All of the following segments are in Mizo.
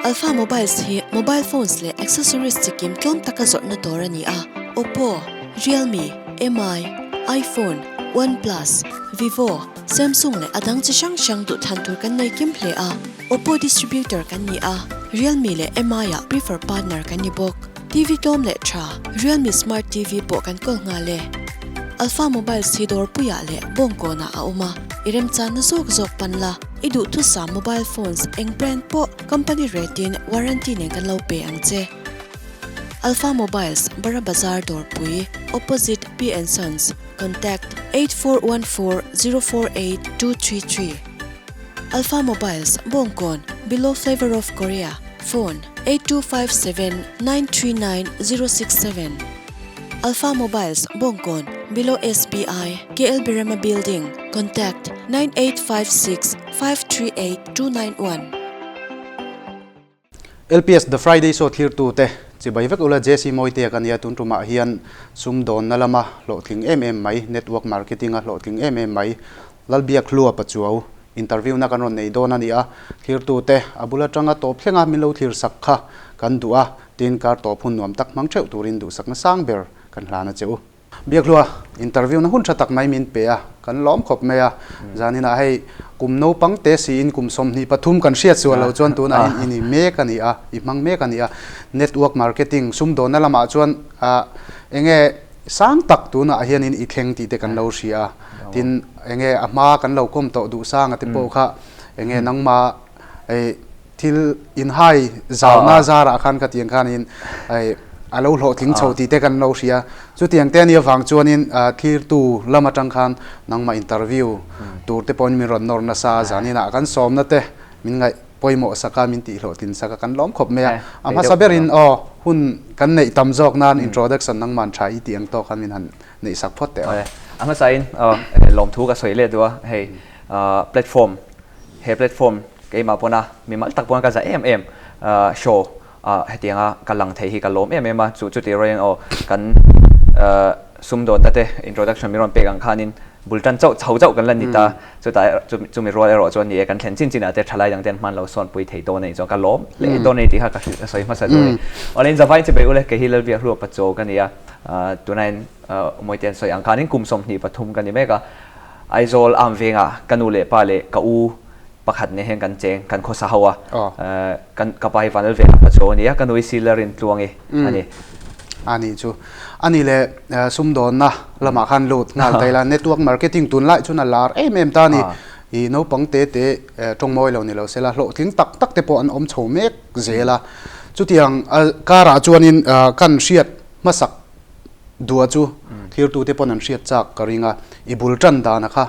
Alpha Mobiles hi mobile phones leh accessories chikim tlawm taka zawrhna dawr a ni a, Oppo, Realme, Mi, iPhone, OnePlus, Vivo, Samsung leh a dang chi hrang hrang duhthlan tur kan nei kim hle a, Oppo distributor kan ni a, Realme leh Mi ah prefer partner kan ni bawk. TV tlawm leh tha, Realme Smart TV pawh kan kawl nghal e. Alpha Mobiles hi dawrpuiah leh bawngkawnah a awm a, i remchanna zawk zawk pan la, i duhthusam mobile phones eng brand pawh company rate in warranty nen kan lo pe ang che. Alpha Mobiles, Bara Bazar Dawrpui, opposite P and Sons, contact 8414048233. Alpha Mobiles, Bawngkawn, below Flavor of Korea, phone, 8257939067. Alpha Mobiles, Bawngkawn, below SBI, KL Birema Building, contact, 9856538291. LPS The Friday Show thlirtute chibai vek ula JC Mawitea ka nia tun tumah hian sumdawnna lama hlawhtling em em mai, network marketing a hlawhtling em em mai Lalbiak Hlua Pachuau interview na kan rawn nei dawn a ni a, thlirtute a bul atanga tawp thlenga min lo thlir sak kha kan duh a, tin kar tawp hun nuam tak hmang theuh turin duhsakna sang ber kan hlan a che u. Biakhlua, interview na hun tha tak mai min pe a, kan lawm khawp mai a. Zaninah hei kum naupang te siin kum 23 kan hriat sual lo chuan tunah hian i ni mek a ni a, i hmang mek a ni a. Network marketing sumdawnna lamah chuan eng nge sang tak tunah hianin i thleng tih te kan lo hria a. Tin, eng nge a hma kan lo kawm tawh duh sanga te pawh kha eng nge nangmah Thil inhai zauna zarah khan ka tiang khanin a lo hlawhtling chho tih te kan lo hria. Chutiang te ania vang chuanin thlirtu lam atang khan nangmah interview tur te pawhin min rawn nawr nasa a, zaninah kan sawmna te min ngaih pawimawh sak a, min tih hlawhtlin sak a, kan lawm khawp mai a. A hmasa berin aw hun kan neih tam zawk nan introduction nangman tha i tih ang tawk khan min han neih sak phawt teh aw. A hmasain lawmthu ka sawi leh duh a, hei platform he platform Keimah pawna mimal tak pawn ka za em em show ah hetianga ka lang thei hi ka lawm em em a, chu chuti ruaiin aw kan sumdawnna te introduction min rawn pek ang khanin bul tan chauh chho chauh kan la ni ta, chutah chumi rual erawh chuan ni e kan thlen chin chinah te thalai dang ten hman lo sawn pui thei dawn a nih chuan ka lawm hle dawn a ni tih kha ka sawi hmasa duh a ni. Awle in zavai chibai ule kei hi Lalbiak Hlua Pachaw ka ni a, tunain Mawite an sawi ang khanin kum 23 ka ni mek a, Aizawl am vengah ka nu leh pa leh ka u pakhat nen hian kan cheng, kan khawsa ho a, kan ka pa hi Vanlal Vena Pachuau a ni a, ka nu hi Silarin Tluangi a ni. A nih chu. A nih leh sumdawnna lamah khan lut nghal ta ila, network marketing tunlai chuan a lar em em ta a ni. I naupang te te tawng mawi lo ni lo sela, hlawhtling tak tak te pawh an awm chho mek zel a. Chutiang karah chuanin kan hriat hmasak Dua chu thirtute pawn an hriat chak ka ring a, i bul tan dana kha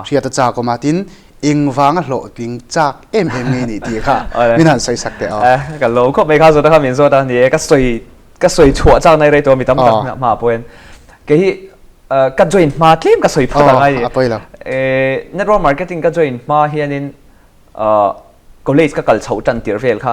hriat a chak awm a, tin eng vanga hlawhtling chak em em nge nih tih kha min han sawi sak teh aw. Ka lo khawp mai kha zawt a kha min zawt a, ni e ka sawi ka sawi chhuah chak nai rei tawh a mi tam tak hma pawhin kei hi ka join hma tlem ka sawi phawt ang a ni. A pawi lo. Network marketing ka join hma hianin College ka kal chhoh tan tirh vel kha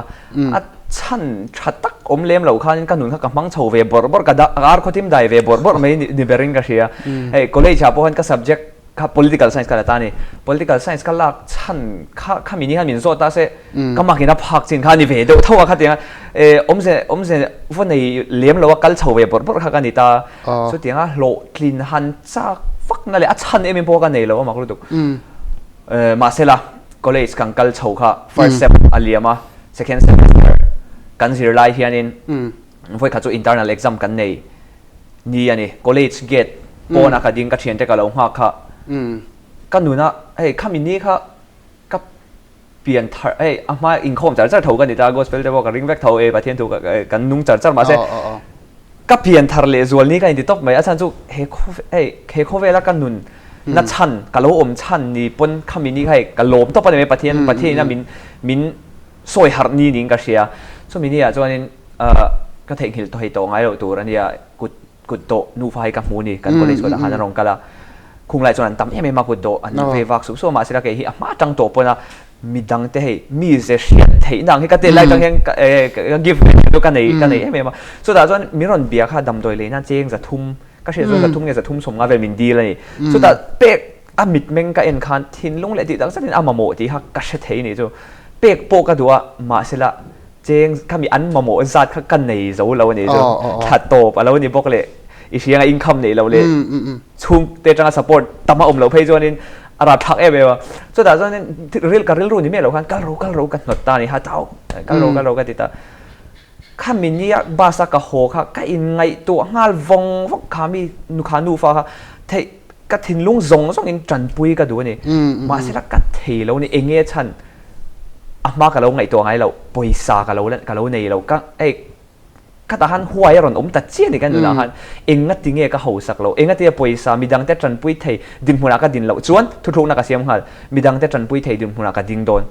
a chhan tha tak awm lem lo khanin ka nun kha ka hmang chho ve bawrh bawrh, ka ar khawtim dai ve bawrh bawrh mai ni berin ka hria. Hei college ah pawh hian ka subject kha political science ka la ta a ni. Political science ka lak chhan kha khami ni khan min zawt ta se ka makin a phak chin kha a ni ve deuh tho a khatiang a awmze awmze va nei lem lo a kal chho ve bawrh bawrh kha ka ni ta. Chutiang a hlawhtlin han chak vak na leh a chhan em em pawh ka nei lo a mak lutuk. Mahsela, college kan kal chho kha first sem a liam a, second semester kan zir lai hianin vawikhat chu internal exam kan nei ni a ni. College gate pawna ka ding ka thiante ka lo nghak kha ka nuna hei khami ni kha ka pian thar hei a hma inkhawm char char tho ka ni ta, gospel te pawh ka ring vek tho e Pathian thu kan nung char char mahse Ka pian thar leh zual ni ka inti tawp mai, a chhan chu he hei he khawvela ka nun na chhan ka lo awm chhan ni pawn khami ni kha hei ka lawm tawp a ni mai Pathian Pathian ina min min sawi harh ni niin ka hria. Chumi ni ah chuanin ka theihnghilh tawh hei tawh ngai loh tur a nia kut kut dawh nufa hi ka hmu ni kan college kawtah khan an rawn kal a, khung lai chuan an tam em em a kut dawh an vei vak suh suh a mahse kei hi a hma tang tawh pawn a midang te hei mi ze hriat theih na ang hi ka tel lai tang hian ka give ve chu ka nei ka nei em em a chutah chuan min rawn bia kha damdawi lei nan cheng 300 ka hriat chuan 300 nge 350 vel min dil a ni chutah pek a mitmeng ka en khan thinlung leh tih tak zetin a mamawh tih kha ka hre thei ni chu pek pawh ka duh a mahsela. Cheng khami an mamawh zat kha ka nei zo lo a ni chu. Thla tawp a lo ni bawk leh i hria anga income neih loh leh chhungte atanga support tam a awm loh phei chuanin a rapthlak em em a. Chutah chuanin ril ka rilru ni miah loh khan kal ro kal ro ka hnawt ta a ni ha chau kal ro kal ro ka ti ta. Khami nia bus a ka haw kha ka inngaihtuah nghal vawng vawng kha mi nukha nufa kha theih ka thinlung zawng zawngin tanpui ka duh a ni. Mahsela ka thei lo a ni enge chhan a hma ka lo ngaihtuah ngai loh, pawisa ka lo ka lo nei lo, ka hei khatah khan huai a rawn awm ta chiah a ni ka nunah khan enga ti nge ka hausak loh, enga tia pawisa midangte tanpui thei dinhmunah ka din loh chuan thuthlukna ka siam nghal, midangte tanpui thei dinhmunah ka ding dawn,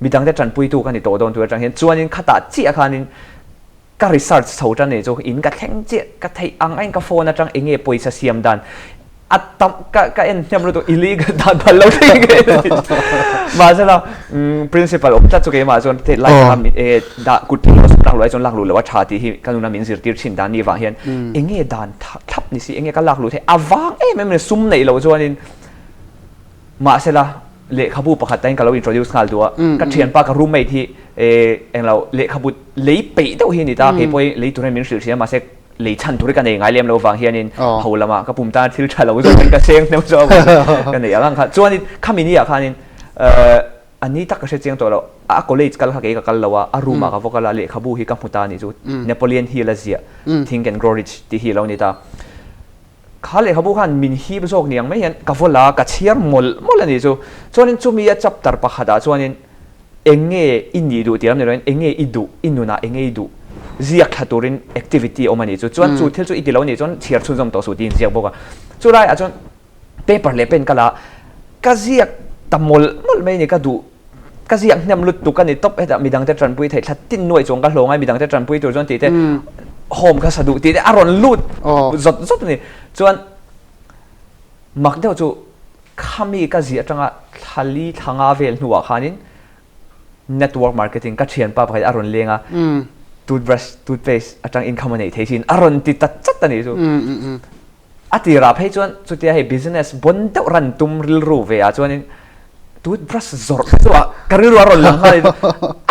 midangte tanpuitu ka ni tawh dawn tur atang hian chuanin khatah chiah khanin Ka research chho tan nih chu in ka thleng chiah ka theih ang aiin ka phone atang eng nge pawisa siam dan a tam ka ka en hnem lutuk illegal dan phal lo thei nge mahse la principal awm tlat chu keimah chuan theih lai kha e dah kut phei lo lak luh ai chuan lak luh loh a tha tih hi ka nuna min zirtir thin dan nih vang hian eng nge dan thlap ni si eng nge ka lak luh theih a vang em em sum neih loh chuanin Mahsela, lehkhabu pakhat tain ka lo introduce nghal duh a, ka thianpa ka roommate hi englo lehkhabu lei peih deuh hi a ni ta, kei pawhin lei turin min hrilh thin a, mahse lei chhan tur hi ka nei ngai lem lo vang hianin ho lamah ka pum tan thil tha lo zawkin ka seng hnem zawk avangin ka nei ang ang kha. Chuanin khami ni ah khanin a ni tak ka hre chiang tawh lo, a college kal kha kei ka kal lo a, a room ah ka va kal a, lehkhabu hi ka hmu ta a nih chu, Napoleon Hill a ziah Think and Grow Rich tih hi a lo ni ta. Kha lehkhabu khan min hip zawk ni ang mai hian ka vawl a, ka chhiar mawlh mawlh a nih chu. Chuanin chumi a chapter pakhatah chuanin eng nge i nih duh tih lam ni loin eng nge i duh, i nunah eng nge i duh ziak thla turin activity a awm a nih chu. Chuan chu thil chu i ti lo a nih chuan chhiar chhunzawm tawh suh tiin ziak bawk a. Chu laiah chuan paper leh pen ka la a, ka ziak ta mawlh mawlh mai a ni ka duh. Ka ziak hnem lutuk a ni tawp hetah midangte tanpui theih thla tin nuai chuang ka hlawng a midangte tanpui tur chuan tih te home kha sa duh tih te a rawn lut zawt zawt a ni. Chuan mak deuh chu khami ka ziah atanga thla li thla nga vel hnuah khanin network marketing ka thianpa pakhat a rawn leng a toothbrush toothpaste atang income a neih thei thin a rawn ti ta chat a nih chu. A tirah phei chuan chutia hei business bon deuh ran tum rilru ve ah chuanin toothbrush zawrh te chu a ka rilru a rawn lang nghal in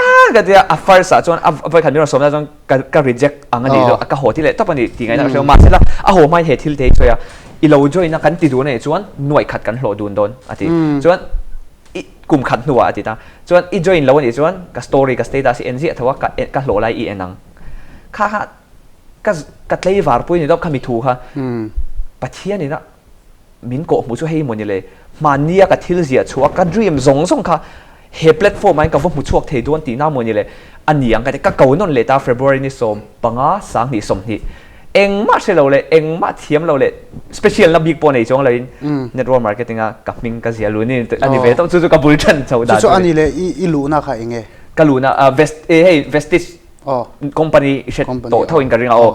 aaa ka tia a first ah chuan a vawikhat min rawn sawm lai chuan ka ka reject ang a nih chu ka haw ti leh tawp a ni tih ngaihna ka hre lo mahse la a haw hmain he thil te hi sawi a i lo join a kan ti dun a nih chuan nuaih khat kan hlawh dun dawn a ti chuan i kum khat hnuah a ti ta chuan i join lo a nih chuan ka story ka status i en ziah tho a ka ka hlawh lai i en ang kha kha Ka ka tleivar pui ni dawp khami thu kha Pathian ina min kawh hmuh chu hei maw ni le hmannia ka thil ziah chhuah a ka dream zawng zawng kha he platform ah hian ka va hmu chhuak thei dawn tihna maw ni le a ni ang ka ti ka ko nawn leh ta February ni 15 2020 engmah hre lo leh engmah thiam lo leh special na bik pawh nei chuang loin network marketing a ka hming ka ziah luh ni a ni ve tawp chu chu ka bul than chho dan chu chu a ni le i luhna kha eng nge? Ka luhna vest hei vestige Company i hre tawh tho in ka ring a aw.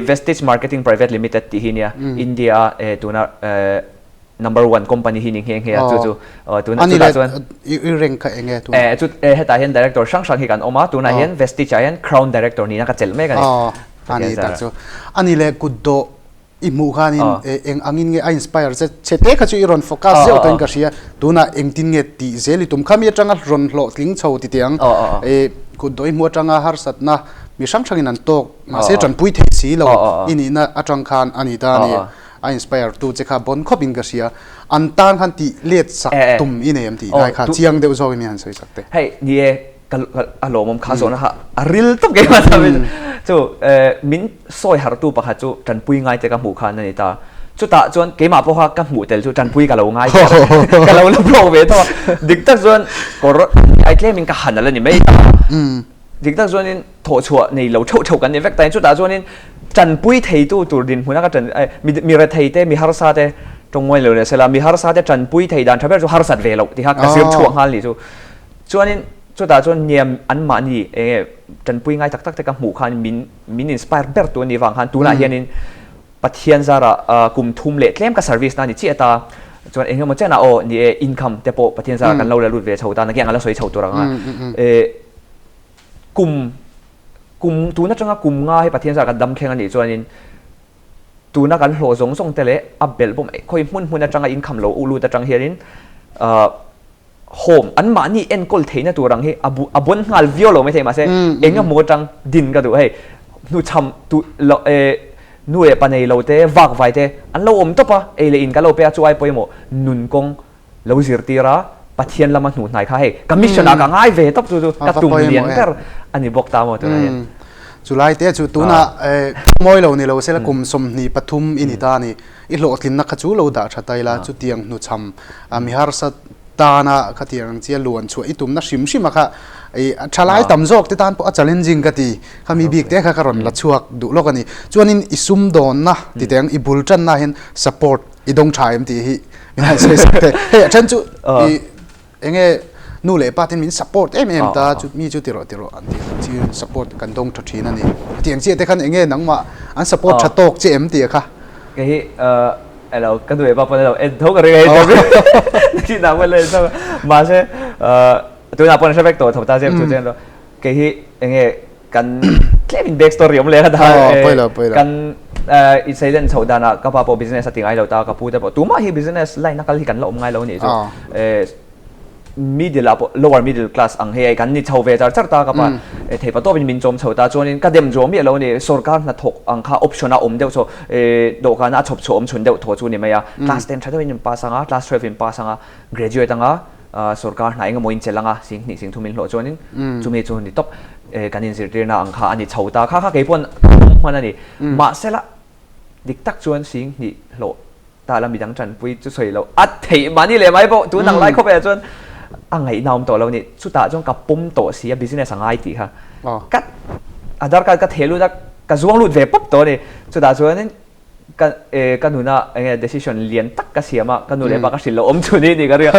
Vestige Marketing Private Limited tih hi nia India a tuna number one company hi ni nghe nghe a chu chu tuna chutah chuan I rank kha eng nge tuna? Chu hetah hian director hrang hrang hi kan awm a tunah hian Vestige ah hian Crown Director nihna ka chelh mek a ni. A ni tak chu. A ni leh kutdawh I hmuh khanin eng angin nge a inspire che che te kha chu i rawn focus zeuh tawhin ka hria. Tunah engtin nge tih zel i tum kha mi atanga rawn hlawhtling chho ti teh ang. Kut dawih hmu atanga harsatna mi hrang hrangin an tawk mahse tanpui thei si lo i nihna atang khan a ni ta a ni. A inspire tu che kha bon khawpin ka hria. An tan khan tih let sak tum i nei em tih lai kha chiang deuh zawkin i han sawi sak teh. Hei ni e. Ka a lawmawm kha zawhna kha a ril tawp keimah ta mai chu min sawi harhtu pakhat chu tanpui ngai te ka hmuh khan a ni ta. Chutah chuan keimah pawh kha ka hmuh tel chu tanpui ka lo ngai ber ka lo la block ve tawh a. Dik tak chuan kawr ai tlemin ka han ala ni mai ta. Dik tak chuanin thawhchhuah nei lo theuh theuh kan ni vek ta in chutah chuanin tanpui theitu tur dinhmuna ka tan mi rethei te mi harsa te tawng lo leh sela mi harsa te tanpui thei dan tha ber chu harsat ve loh tih kha ka zir chhuak nghal ni chu. Chuanin chutah chuan niam anmahni eng nge tanpui ngai tak tak te ka hmuh khan min min inspire ber tu a nih vang khan tunah hianin Pathian zarah kum thum leh tlem ka service na ni chiah ta chuan eng emaw chenah aw ni e income te pawh Pathian zarah kan lo la lut ve chho ta nakin ang a la sawi chho tur ang a kum kum tun atanga kum nga hi Pathian zarah kan dam thleng a nih chuanin tuna kan hlawh zawng zawng te leh a belh bawm khawi hmun hmun atanga income lo lut atang hianin. Home an mahni enkawl theihna tur ang hi a bu a bawn nghal viau lo maithei mahse eng emaw atang din ka duh hei hnuchham tu lo eh nu leh pa nei lo te vak vai te an lo awm tawp a ei leh in ka lo pe a chu ai pawimawh nun kawng lo zirtir a Pathian lama hnuh hnai kha hei ka mission ah ka ngai ve tawp chu chu ka tum lian ber a ni bawk ta maw tunah hian. Chulai te chu tunah eh mawi lo ni lo sela kum 23 i ni ta a ni. I hlawhtlinna kha chu lo dah tha ta ila chutiang hnuchham mi harsa tana khatiang ang chia luan chhuah i tumna hrim hrim a kha i a tha lai tam zawk te tan pawh a challenging ka ti. Khami bik te kha ka rawn la chhuak duh lawk a ni. Chuanin i sumdawnna ti teh ang i bul tanna hian support i dawng tha em tih hi min han sawi sak teh. Hei a then chu i Enge nu leh pa ten min support em em ta chu mi chu ti rawh ti rawh an ti ang chi support kan dawng tha thin a ni. Hetiang chiah te khan enge nangmah an support tha tawk che em tih a kha. Kei hi elo ka nu leh pa pawn elo en tho ka ring a hei interview tih dan pawh la en tho mahse tunah pawn a hre vek tawh tho ta zep chu chuan kei hi enge Kan tlem in back story awm leh a dah e. Kan i seilen chhoh danah ka pa pawh business a ti ngai lo ta, ka pu te pawh tumah hi business line a kal hi kan la awm ngai lo a nih chu. Middle ah pawh lower middle class ang hei kan ni chho ve char char ta ka pa thei pa tawpin min chawm chho ta chuanin ka dem zuam miah lo a ni. Sorkar hnathawk ang kha option a awm deuh chho dawhkana a chhawp chhuah awm chhun deuh thaw chu ni mai a. Class ten tha deuhin in pass ang a, class 12 in pass ang a, graduate ang a. Sorkar hna engemaw in chelh anga 2000 3000 in hlawh chuanin chumi chu ni tawp kan inzirtirna ang kha a ni chho ta kha kha kei pawn ka pawm hman a ni. Mahsela dik tak chuan 2000 hlawh ta la midang tanpui chu sawi loh a theih mahni leh mai pawh tun ang lai khawp elah chuan a ngaihna awm tawh lo a ni. Chutah chuan ka pawm tawh si a business a ngai tih kha ka Aadhaar card ka theh lut a ka zuang lut ve pawp tawh a ni. Chutah chuanin Ka eh ka nuna eng nge decision lian tak ka siam a, ka nu leh pa ka hrilh lo awm chu ni tih ka ring a,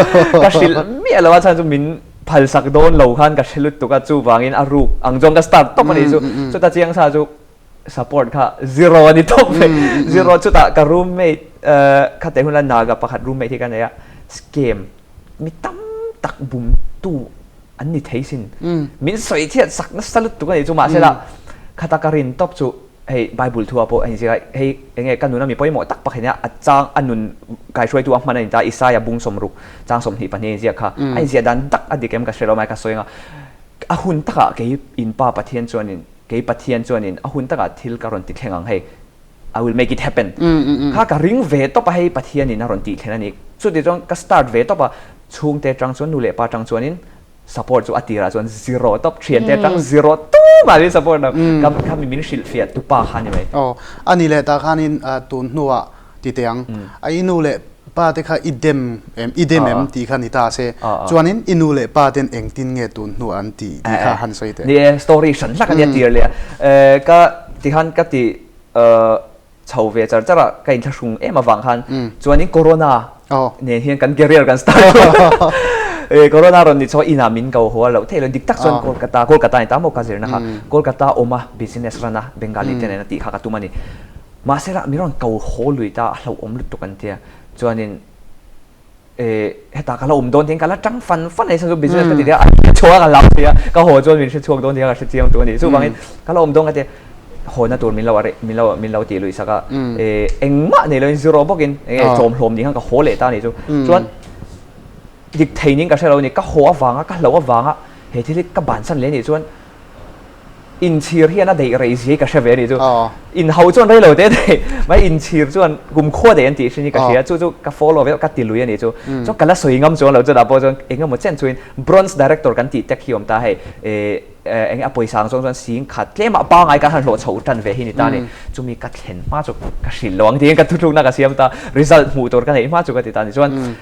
ka hrilh miah lo a chhan chu min phalsak dawn lo khan ka hre lutuk a, chuvangin a ruk ang chuan ka start tawp a nih chu, chuta chiang sa chu support kha zero a ni tawp mai, zero chutah ka roommate eh khateh hunlai Naga pakhat roommate hi ka nei a, scam mi tam tak bumtu an ni thei sin, min sawi chhiat sak nasa lutuk a nih chu mahse la khata ka rin tawp chu. Hei Bible thu ah pawh a inziak a, hei enge ka nuna mi pawimawh tak pakhat nia a chang a nun kaihruaitu a hman a ni ta Isaiah bung 60 chang 22 a inziak kha a inziah dan tak a dik em ka hre lo mai ka sawi anga a hun takah kei in pa Pathian chuanin kei Pathian chuanin a hun takah thil ka rawn ti thleng ang hei I will make it happen kha ka ring ve tawp a hei Pathianin a rawn tih thlen a ni chuti chuan ka start ve tawp a chhungte tang chuan nu leh pa tang chuanin Support chu a tirah chuan zero tawp, thiante atang zero tumah min support lo. Ka kha mi min hrilh fiah tupa kha ni mai. Aw, a ni leh tah khanin tun hnuah ti teh ang. A i nu leh pa te kha i dem em, i dem em tih kha ni ta se. Chuanin i nu leh pa ten engtin nge tun hnuah an tih tih kha han sawi teh. Ni e, story hran hlak a nia tir leh a. Ka tikhan ka ti chho ve char char a, ka inthlahrung em avang khan chuanin corona nen hian kan career kan start e corona rawn ni chho inah min ko haw a loh theih lo dik tak chuan Kolkata Kolkata ni ta maw ka zirna kha Kolkata awm a business run a Bengali te nen a tih kha ka tum a ni mahse lah min rawn ko haw lui ta a hlauhawm lutuk an tia chuanin eh hetah ka la awm dawn tiin ka la tang fan fan a ni chu business ka ti tia a chhuak a ka lam tia ka haw chuan min hre chhuak dawn tia ka hre chiang tur a ni chuvangin ka la awm dawn ka tia hawna tur min lo a min lo min lo tih luih sak a eh engmah nei loin zero bawkin enge tlawm hlawm ni khan ka haw leh ta a ni chu chuan dik thei niin ka hre lo a ni ka haw avanga ka hloh avanga he thil hi ka bansan leh a nih chuan Inchhir hian a daih rei zia hi ka hre ve a nih chu. Inhau chuan rei lo te daih mai inchhir chuan kumkhua daih an tih hrin hi ka hria. Chu chu ka follow ve ka ti lui a nih chu. Chuan ka la sawi ngam chuang lo chutah pawh chuan eng emaw chen chuin bronze director kan tih tek hi awm ta hei eng a pawisa ang zawng chuan 10,000 tlemah pangai kan han hlawh chhoh tan ve hi ni ta a ni. Chumi ka thlen hma chu ka hrilh lo ang tiin ka thuthlukna ka siam ta. Result hmuh tur ka neih hma chu ka ti ta a ni. Chuan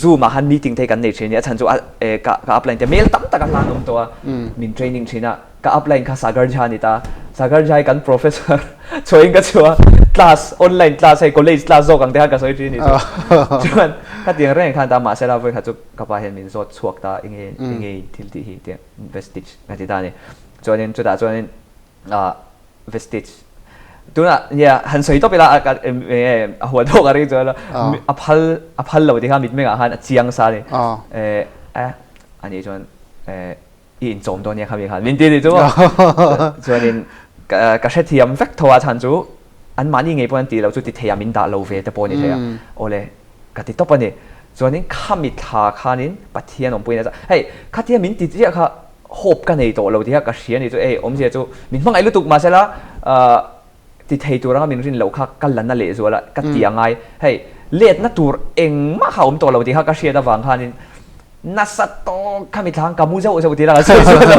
Zoom ah khan meeting te hi kan nei thin a ni. A chhan chu a ka ka upline te mail tam tak a hlan awm tawh a min training thin a ka upline kha Sagar Jha a ni ta Sagar Jha hi kan professor chhuahin ka chhuah a class online class hei college class zawk ang te khan ka sawi thin a ni chu chuan ka tiang reng khan ta mahse la vawikhat chu ka pa hian min zawt chhuak ta enge enge thil tih hi tiang vestige ka ti ta a ni chuanin chutah chuanin ah Vestige. Tunah nia han sawi tawp ila a enge a huat tawk a ring chuan a phal a phal lo tih kha mitmengah khan a chiang sa a ni. Eh ani chuan eh i inchawm dawn nia khami khan min ti a nih chu maw. Chuanin ka hrethiam vek tho a chhan chu anmahni ngei pawh an tih loh chu ti thei a min dah lo ve te pawh a ni thei a. Awle ka ti tawp a ni. Chuanin khami thla khanin Pathian awmpuiin a chah. Hei, khatia min ti chiah kha hope ka nei tawh lo tih kha ka hria a ni chu. Ei, awmzia chu min hmangaih lutuk mahsela ti thei tur anga min rin loh kha ka la na lehzual a, ka ti a ngai. Hei, letna tur engmah kha a awm tawh lo tih kha ka hriat avang khanin nasa tawk khami thla khan ka mu zauh zauh tih lakah sawi sawi lo.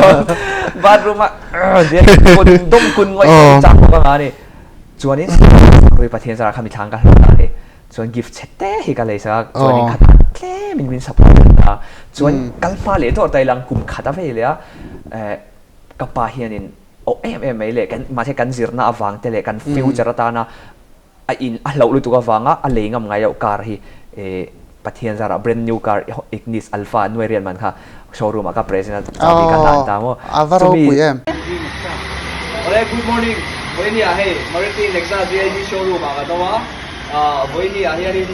Bathroom ah kun dawm kun ngawih ngawih chak bawk anga a ni. Chuanin Pathian zarah khami thla khan ka hlawh ta a ni. Chuan gift chhe te hi ka lei sak a, chuan in khatah tlem in min support leh ta a, chuan kal hma leh dawr ta ilang kum khat a vei leh a, eh ka pa hian in awh em em mai leh kan mahse kan zirna avang te leh kan future atana a in a hlauh lutuk avanga a lei ngam ngai loh car hi eh Pathian zarah brand new car Ignis Alpha nuai riat man kha showroom ah ka present a chahbi ka hlan ta maw A va ropui em. Awle good morning Vawinia hei Maruti Nexa GIG showroom ah ka do a. Vawiini ah hianin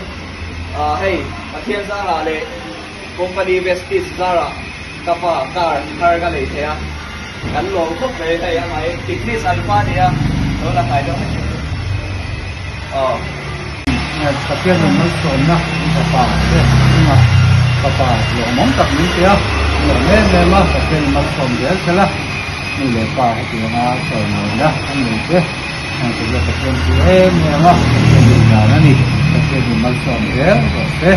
hei Pathian zarah leh company Vestige zarah ka pa car thar ka lei thei a, kan lawm khawp mai hei amah hi Ignis Alpha a nia lo la hnai deuh hlek aw. Pathian in malsawmna in fapa te chungah fapa lawmawm tak min pe a, lawm em em a Pathian in malsawm zel khelh a, nu leh pa hetianga chawimawina an nei te. Hengte Pathian chu em em a, Pathian duh dan a ni. Pathian in malsawm zel rawh se.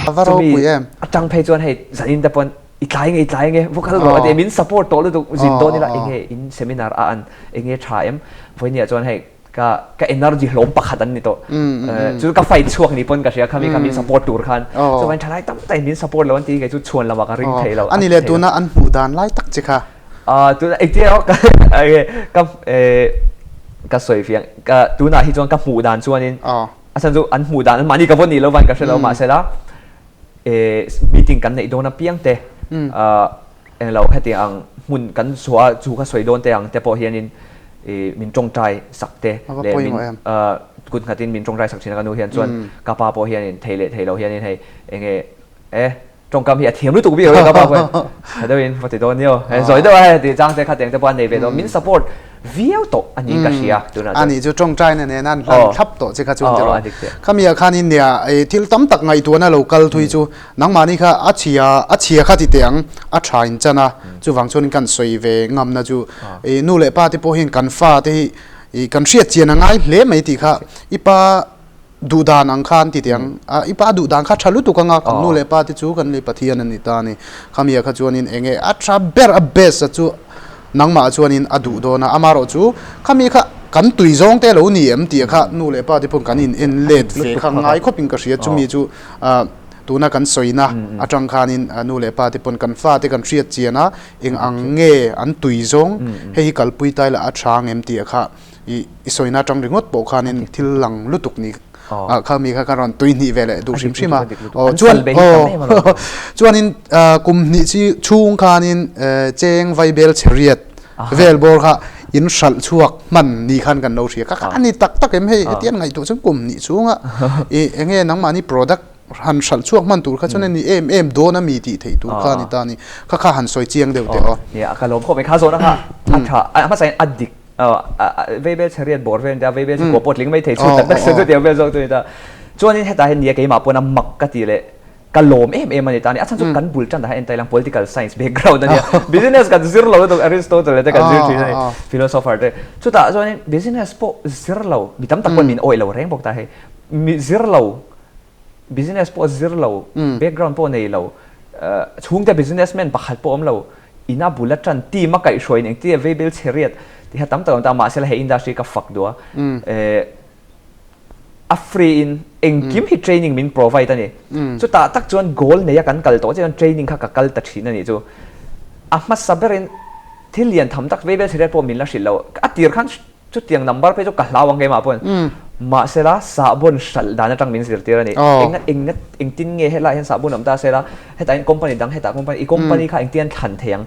A va ropui em. Chumi atang phei chuan hei zanin te pawn i tlai nge i tlai nge va kal rawh a ti min support tawh lutuk zin dawn ila enge in seminar a an enge tha em vawinia chuan hei ka ka energy hlawm pakhat an ni tawh chu ka fight chhuak ni pawn ka hria khami kha min support tur khan chuan thalai tam takin min support lo an ti kei chu chhuan lamah ka ring thei lo. Ani leh tuna an hmuh dan lai tak che kha. Ah tuna engtin emaw ka ka eh ka sawi fiang ka tunah hi chuan ka hmuh dan chuanin a chhan chu an hmuh dan an mahni ka vawn nih lo van ka hre lo mahsela eh meeting kan neih dawn apiang te ah englo hetiang ang hmun kan chhuah a chu ka sawi dawn te ang te pawh hianin ih min tawngtai sak te leh min ah kut nghatin min tawngtai sak thin a ka nu hian chuan ka pa pawh hianin thei leh thei lo hianin hei enge eh Tawngkam hi a thiam lutuk bik lo ka pa pawhin tha deuhin va ti dawn nia he zawi deuh a hei tih chang te kha tiang te pawh a nei ve dawn min support viau tawh a niin ka hria tunah chuan. Ani chu tawngtaina nena an hlan thlap tawh che kha chuan tiraw. Khami ah khan in nia thil tam tak ngaihtuahna lo kal thui chu nangmahni kha a chhia a chhia kha ti teh ang a tha in chan a chuvang chuan kan sawi ve ngamna chu nu leh pa te pawh hian kan fa te hi kan hriat chian a ngai hle mai tih kha i pa Duh dan ang khan ti tiang a, i pa duh dan kha tha lutuk anga kan nu leh pa te chu kan lei Pathian a ni ta a ni. Khamia kha chuanin eng nge a tha ber a best a chu nangmah chuanin a duh dawn a, amaherawh chu khami kha kan tui zawng te lo ni em tih kha nu leh pa te pawhin kan in en let ve kha ngai khawpin ka hria chumi chu tuna kan sawina atang khanin nu leh pa te pawn kan fa te kan hriat chian a eng ang nge an tui zawng hei hi kalpui tai lah a tha ang em tih kha I i sawina atang ringawt pawh khanin thil lang lutuk ni kha mi kha ka rawn tui hnih ve leh duh hrim hrim a. Aw chuan aw chuanin kum hnih chi chhung khanin cheng vaibel chhe riat vel bawr kha in hralh chhuak hman ni khan kan lo hria. Ka kha a ni tak tak em hei hetiang ngaihtuah chuan kum hnih chhunga i enge nangmahni product han hralh chhuak hman tur kha chuan a ni em em dawn a mi tih theih tur kha a ni ta a ni. Kha kha han sawi chiang deuh teh aw. Nia ka lawm khawp mai kha zawhna kha a tha a hmasa in a dik Veibel chhariat bawr vel ania, veibel chhukua pawh tling mai thei chhut tak tak chu chutiang vel zawk chu a ni ta. Chuanin hetah hian nia keimah pawn a mak ka ti leh ka lawm em em a ni ta a ni. A chhan chu kan bul tan dah hian entai lang political science background a nia. Business kan zir lo lutuk Aristotle te kan zir thin a ni, philosopher te. Chutah chuanin business pawh zir lo, mi tam tak pawn min awih lo reng bawk ta hei. Mi zir lo, business pawh zir lo, background pawh nei lo, chhungte businessman pakhat pawh awm lo, Ina bul atan team a kaihhruaiin engtin nge veibel chhe riat tih kha tam tak a awm ta a, mahse la he industry ka fak duh a, eh a free in engkim hi training min provide a ni. Chutah tak chuan goal neia kan kal tawh chiah chuan training kha ka kal ta thin a nih chu. A hmasa berin thil lian tham tak veibel chhe riat pawh min la hrilh lo, a tir khan Chutiang number phei chu ka hlau ang keimah pawhin. Mahsela sahbawn hralh dan atang min zirtir a ni. Enga enga engtin nge helaiah hian sahbawn awm ta sela, hetah hian company dang hetah company i company kha engtin an thlan thei ang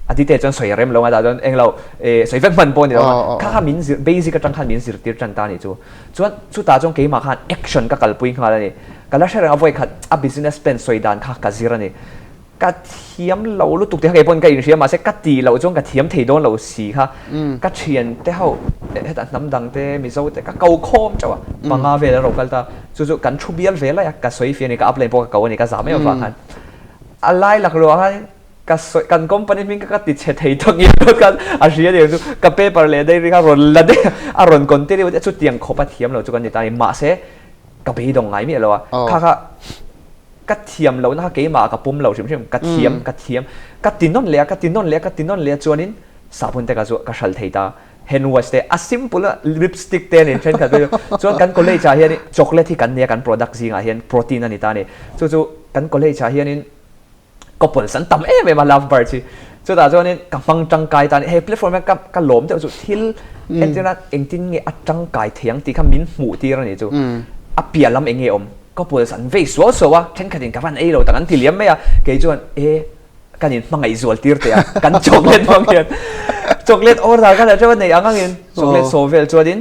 a detail chuan sawi rem lo ang a tah chuan englo eh sawi vek hman pawh a ni lo ang. Kha kha min zir basic atang khan min zirtir tan ta a nih chu. Chuan chutah chuan keimah khan action ka kalpui nghal a ni. Ka la hre reng a vawikhat a business plan sawi dan kha ka zir a ni. Ka thiam lo lutuk tih kha kei pawn ka inhria mahse ka tih loh chuan ka thiam thei dawn lo si kha. Ka thian te ho hetah hnam dang te Mizo te ka ko khawm teuh a, panga vel an ro kal ta. Chu chu kan thu bial ve lai a, ka sawi fia a ni, ka upline pawh ka ko a ni, ka zah mai avang khan. A lai laklawh ah khan ka sawi kan company hming kha ka ti chhe thei tawh ngial tawh khan a hria aniang chu ka paper leh diary kha rawn la daih a, a rawn continue daih a, chutiang khawp a thiam lo chu kan ni ta a ni. Mahse ka beidawng ngai miah lo a, kha kha ka thiam lohna kha keimah ah ka pawm lo hrim hrim, ka thiam ka thiam ka ti nawn leh a, ka ti nawn leh a, ka ti nawn leh a chuanin sahbun te ka chu ka hral thei ta, hand wash te a simple a lipstick te a ni thenkhat phei chu, chuan kan college ah hian chocolate hi kan nei a kan product zingah hian protein a ni ta a ni, chu chu kan college ah hianin couples an tam em em a love birds hi chutah chuanin ka hmang tangkai tan hei platform hian ka ka lawm deuh chu thil entirna engtin nge a tangkai thei ang tih kha min hmuh tir a nih chu a piah lam eng nge awm couples an vei suau suau a thenkhatin ka van ei lo tak an ti liam mai a kei chuan e kan in hmangaih zual tir teh a kan chocolate hmang hian chocolate order ka la teuh a nei ang angin chocolate saw vel chuanin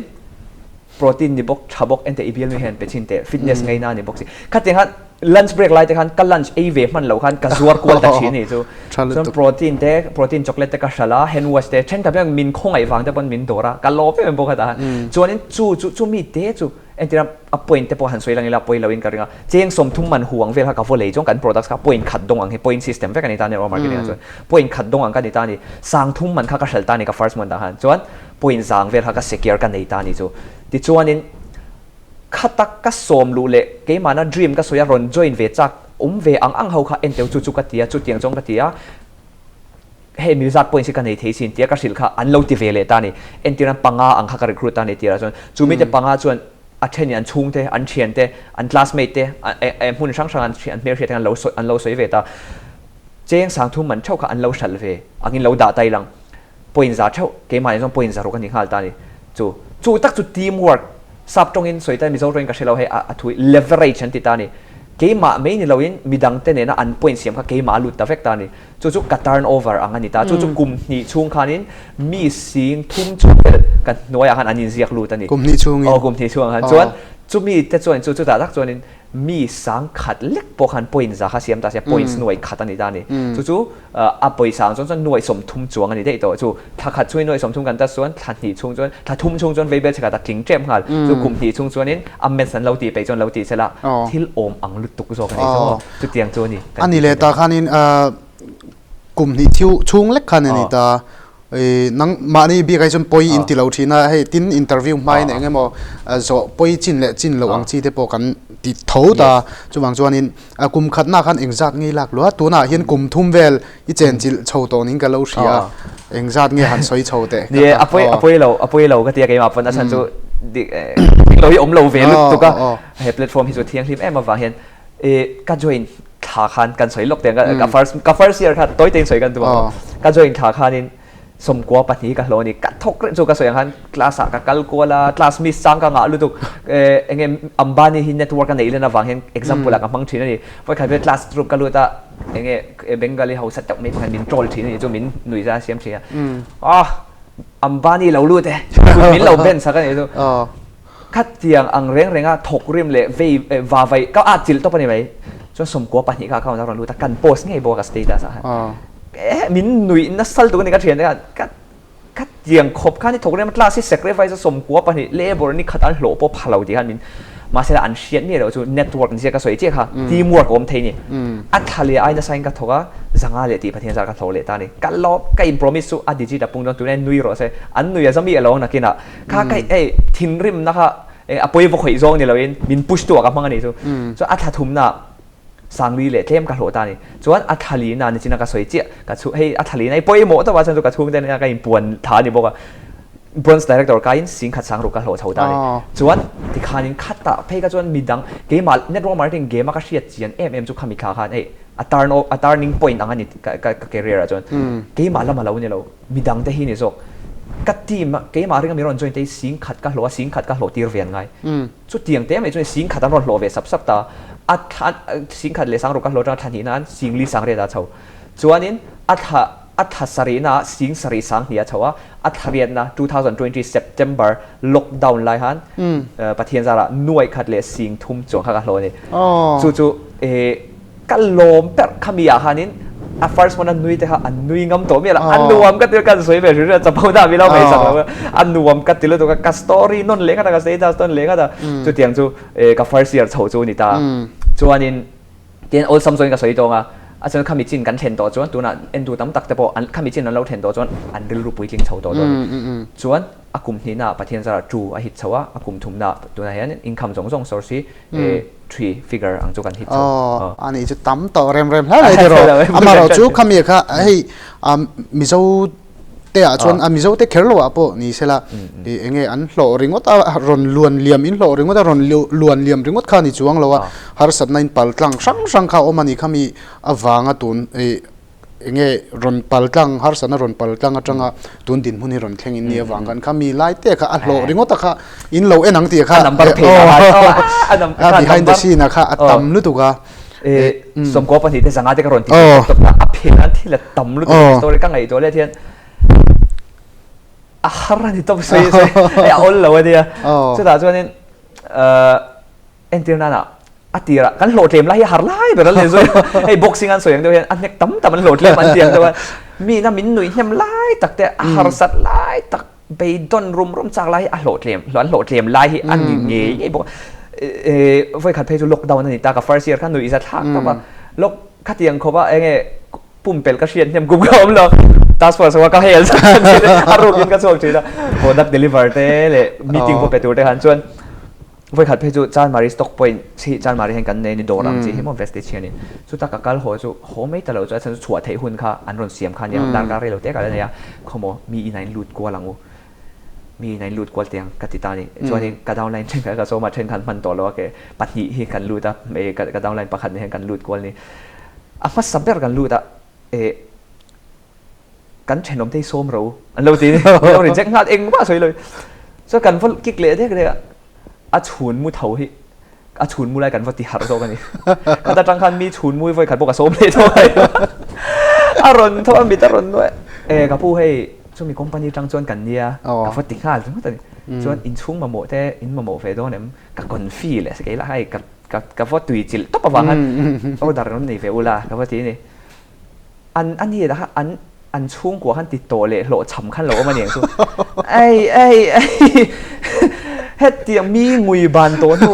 Protein ni bawk, tha bawk, enteh i bialnu hian pe chhin teh, fitness ngaina a ni bawk si. Khatiang khan lunch break lai te khan ka lunch ei ve hman loh khan ka zuar kual ta thin a nih chu. Chuan protein te, protein chocolate te ka hralh a, hand wash te, thenkhat hian min khawngaih vang te pawn min dawr a, ka lawm em em bawk hetah khan. Chuanin chu chu chumi te chu entirah a point te pawh han sawi lang ila pawi loin ka ring a, cheng 30 man hu ang vel kha ka vaw lei chuan kan products kha point khat dawng ang hi, point system vek a ni ta a ni raw marketing ah chuan. Point khat dawng ang ka ni ta a ni, 30 man kha ka hralh ta a ni ka first month ah khan. Chuan point zang vel kha ka secure ka nei ta a ni chu. Tichuanin khata ka sawm luh leh keimahna dream ka sawi a rawn join ve chak awm ve ang ang ho kha enteu chu chu ka ti a, chutiang chuan ka ti a, hei mi zat points hi ka nei thei sin tia ka hrilh kha an lo ti ve leh ta a ni. Entirna panga ang kha ka recruit ta a ni tirah chuan chu mite panga chuan a thenin an chhungte, an thiante, an classmate te, hmun hrang hrang an hmelhriat te khan an lo sawi ve ta. Cheng 30 man theuh kha an lo hralh ve angin lo dah ta ilang. Point za theuh, keimah nen chuan point zaruk a ni nghal ta a ni. Chu, chu tak chu team work, sap tawngin sawi ta Mizo tawngin ka hre lo hei a thu hi leverage an ti ta a ni. Keimah mai ni loin midangte nena an point siam kha keimah a lut ta vek ta a ni. Chu chu ka turn over ang a ni ta. Chu chu kum hnih chhung khanin mi sing thum chhung vel ka hnuaiah khan an inziak lut a ni. Kum hnih chhungin? Aw, kum hnih chhungah khan. Chuan chumi te chuan chu chutah tak chuanin mi sang khat lek pawh khan point za kha siam ta sia, points nuai khat a ni ta a ni. Chu chu a pawisa ang chuan chuan nuai 30 chuang a ni daih tawh. Chu thla khat chhungin nuai 30 kan tas chuan thla hnih chhung chuan thla thum chhung chuan veibel chhe khat a tling tep nghal. Chu kum hnih chhung chuanin a maths an lo tih peih chuan lo tih sela thil awm ang lutuk zawk a ni chu. Chutiang chu a ni. A ni leh ta khanin kum hnih chhung lek khan a ni ta. Nang mahni bik ai chuan pawi in ti lo thin a, hei tin interview hmain eng emaw zawh pawi chin leh chin loh ang chi te pawh kan ti tho ta. Chuvang chuanin kum khatna khan engzat nge i lak luh a, tunah hian kum thum vel i chenchilh chho tawh niin ka lo hria a, engzat nge han sawi chho teh. Ni e, a pawi a pawi lo a pawi lo ka ti a keimah pawn a chhan chu dik lo hi awm lo ve lutuk a, he platform hi chu thianghlim em avang hian ka join thla khan kan sawi lawk teh ang ka first ka first year khan tawi tein sawi kan tum ang ka join thla khanin 92 ka hlawh a ni ka thawk reng chu ka sawi ang khan class ah ka kal kual a class miss chang ka ngah lutuk eng nge Ambani hi network a neih len avang hian example ah ka hmang thin a ni vawikhat vel class room ka lut a eng nge Bengali hausa deuh mai pakhat min troll thin a ni chu min nuih zan a siam thin a ah Ambani lo lut e min lo ben sak a ni chu. Khatiang ang reng renga thawk rim leh vei va vai ka at chilh tawp a ni mai. Chuan 92 kha account a rawn lut a, kan post ngei bawk a ka status ah khan. Eh min nuih nasal tuk a ni ka thian te khan ka khatiang khawp khan i thawk rim a class hi sacrifice a 92 labour ni khat an hlawh pawh pha lo tih khan min mahse an hriat miah loh chu network zia ka sawi chiah kha team work a awm thei a ni. A thla leh ai nasa in ka thawk a, zanga leh tih Pathian zar ka hlawh leh ta a ni. Ka lawm ka in promise chu a digit a pung dawn tunah hian nui rawh se an nui a za miah lo ang nakinah Kha ka hei thinrimna kha a pawi va khawih zawng ni loin min push tu ah ka hmang a nih chu. Chuan a thla thumna sangli leh tlem ka hlawh ta a ni. Chuan a thla lina nichina ka sawi chiah ka chhu hei a thla lina hi pawimawh tawp a chuan chu ka chhungte nena ka inpuan tha a ni bawk a. Bronze director kaiin 10,000 sangruh ka hlawh chho ta a ni. Chuan tikhanin khatah phei kha chuan midang keimah network marketing game a ka hriat chian em em chu khami thla khan hei a turn a turning point ang a ni ka ka career ah chuan keimah lam a lo ni lo. Midang te hi ni zawk. Ka team a, keimah ringa min rawn join te hi 10,000 ka hlawh a, 10,000 ka hlawh tir ve an ngai. Chutiang te mai chuan 10,000 an rawn hlawh ve sap sap ta. A thla, 10,000 leh 6,000 ka hlawh atanga thla hnihna an 4,000 6,000 a chho. Chuanin a thla, a thla sarihna ah 7,000 2,000 a chho a, a thla riatna 2020 September lockdown lai khan Pathian zarah 100,000 leh 30,000 chuang kha ka hlawh a ni. Chu chu eh. Ka lawm ber khami ah khanin A first one a nui te kha an nui ngam tawh miah lo, a nuam ka ti lo, ka sawi ve hrim hrim a, chapo na mi lo ngaihsak lo a, a nuam ka ti lutuk a, ka story nawn leh nghat a, ka status nawn leh nghat a, chutiang chu ka first year chho chu a ni ta. Chuanin tin awlsam zawngin ka sawi tawng a, a chuan khami chin kan thlen tawh chuan tunah entu tam tak te pawh an khami chin an lo thlen tawh chuan an rilru puitling chho tawh dawn a ni. Chuan a kum hnihnaah Pathian zarah tu a hit chho a, a kum thumnaah tunah hian income zawng zawng source hi three figure ang chu kan hit chho. Aw, ani chu tam tawh rem rem hle mai tiraw. Amaherawh chu khami kha hei Mizo te ah chuan a Mizo te kher lo ah pawh ni sela eng nge an hlawh ringawt a rawn luan liam in hlawh ringawt a rawn luan liam ringawt kha ni chuang lo a harsatna in pal tlang hrang hrang kha a awm a ni khami avanga tun Eng nge rawn pal tlang, harsatna rawn pal tlang atanga tun dinhmun hi rawn thleng in ni avang khan kha mi lai te kha a hlawh ringawt a kha in lo en ang tih kha A number phei a a behind the scene a kha a tam lutuk a. Sawmkua pahnih te zanga te ka rawn ti tawp tawp a, a phen an thil a tam lutuk story ka ngaihtuah let hian a har a ni tawp sawi sawi a awl lo a nia. Chutah chuanin Entir nana a tirah kan hlawh tlem lai hi a har lai ber a ni zui a, hei boxing an sawi ang deuh hian a hnek tam tam an hlawh tlem an ti ang deuh a, mi ina min nuih hnem lai tak te a harsat lai tak beidawn rum rum chak lai hi a hlawh tlem an hlawh tlem lai hi a ni ngei ngei bawk a, vawikhat phei chu lockdown a ni ta ka first year kha nuih za thlak tawp a, lock khatiang khawp a enge pumpelh ka hriat hnem kum ka awm lo task force ho a ka hel zat a rukin ka chhuak thin a, product deliver te leh meeting pawh pe tur te khan chuan. Vawikhat phei chu Chanmari stock point hi Chanmari hian kan nei a ni dawr ang chi hi maw Vestige hianin. Chuta ka kal haw chu haw mai ta lo chu a chhan chu chhuah theih hun kha an rawn siam kha nia darkar rei lo te ka la nei a, khawmaw mi inah in lut kual ang u, mi inah in lut kual teh ang ka ti ta a ni. Chuanin ka downline thenkhat ka sawm a thenkhat hman tawh lo a ke pahnih hi kan lut a, ka downline pakhat nen hian kan lut kual a ni. A hmasa ber kan lut a eh. Kan thenawm te hi sawm ro an lo ti ni min lo reject nghal engmah sawi lo chuan kan va kick leh dek dek a a chhun mu tho hi a chhun mu lai kan va ti harh zawk a ni khata tang khan mi chhun mu hi vawi khat pawh ka sawm leh tawh mai a rawn tho a mit a rawn nuai e ka pu hei chumi company tang chuan kan nia ka va ti nghal ringawt a ni chuan inchhung mamawh te in mamawh ve dawn em ka confi leh kei lah hei ka ka va tui chilh tawp avang khan order rawn nei ve ula ka va ti a ni. An a ni lah an an chhungkua khan ti tawh leh hlawh chham khan lo awm a ni ang chu. Ei ei ei hetiang mi ngui ban tawh hnu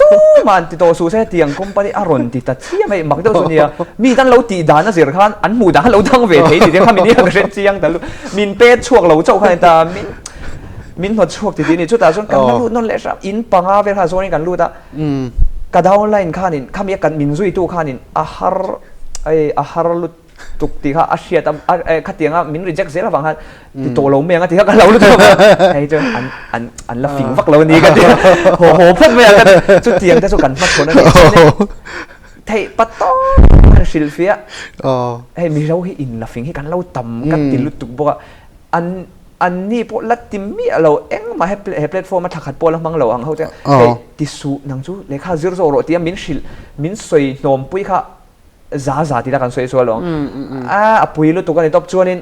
tumah an ti tawh suh se hetiang company a rawn ti ta chiam a mak deuh chu nia. Mi tan lo tih dan a zir khan an hmuh dan khan lo dang ve thei ti te kha min ka hre chiang ta lu. Min pet chhuak lo chauh khan ta min min hnawt chhuak ti ti a ni. Chutah chuan kan la lut nawn leh hram in panga vel kha zawnin kan lut a. Ka downline khanin khami a kan min zuitu khanin a har Ei a har lutuk tih kha a hriat a khatiang a min reject zel avang khan ti tawh lo mai ang a ti kha ka lo lutuk a hei chuan an an an la fing vak lo a ni ka ti a haw haw phawt mai ang ka ti chutiang te chu kan hmachhawn a ni chuan theih pa tawp an hrilh fiah hei Mizo hi in la fing hi kan lo tam ka ti lutuk bawk a an an ni pawh la ti miah lo engmah he he platform a thla khat pawh la hmang lo ang ho te hei ti suh nang chu lehkha zir zawk rawh tia min hrilh min sawi hnawmpui kha za za tih la kan sawi sual lo ang a a pui lutuk a ni tawp chuanin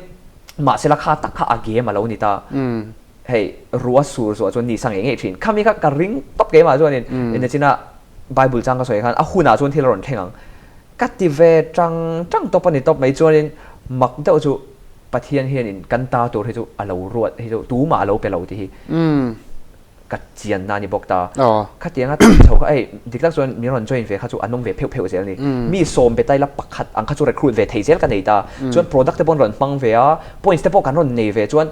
mahsela kha tak kha a game a lo ni ta hei ruah sur zuah chuan ni sa ngei ngei thin khami kha ka ring tawp keimah chuanin ina china bible chang ka sawi khan a hunah chuan thil a rawn thleng ang ka ti ve tang tang tawp a ni tawp mai chuanin mak deuh chu Pathian hianin kan ta tur hi chu a lo ruat hi chu tumah a lo pe lo tih hi Ka chianna a ni bawk ta. Khatianga tih chho kha hei dik tak chuan min rawn join ve kha chu an awm ve pheuh pheuh zel a ni. Mi sawm be taila pakhat ang kha chu recruit ve thei zel ka nei ta. Chuan product te pawh an rawn hmang ve a, points te pawh kan rawn nei ve chuan